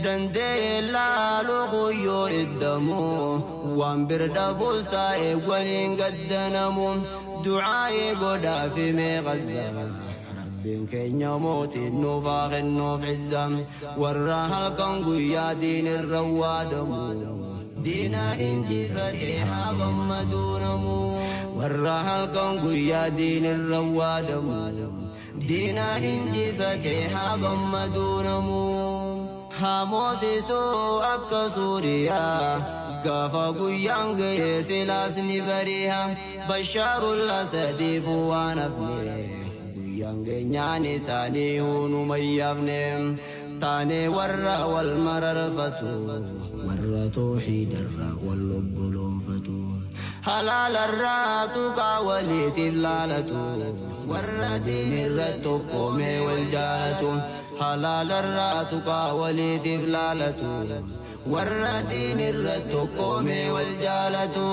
Danda'ee laalu kuyyoo iddamu waan bir dhabus taa'e waliin gaddanamu du'aa'ee godhaafi mee Gazzaa Rabbiin keenya mootiin nuuf haa kennuuf izza warra halkan guyyaa diin irra waadamu diina injifatee haa gammaduu namu warra halkan guyyaa diin irra waadamu Diina injifatee haa gammaduu namuu. Haa moosisuu akka Suuriyaa. Gaafa guyyaan ga'e silaas ni bariha. Bashaarul Asadiifuu waan hafne. Guyyaan geenyaan isaanii hunuma hin yaafne. Taanee warra wal mararfatu. Warra toohiidarra wal obboloonfatu. Halaalarraa tuqaa waliitiif laalatu. Warra diinirra tokkoomee wal jaalatu. Halaalarraa tuqaa waliitiif laalatu. Warra diinirra tokkoomee wal jaalatu.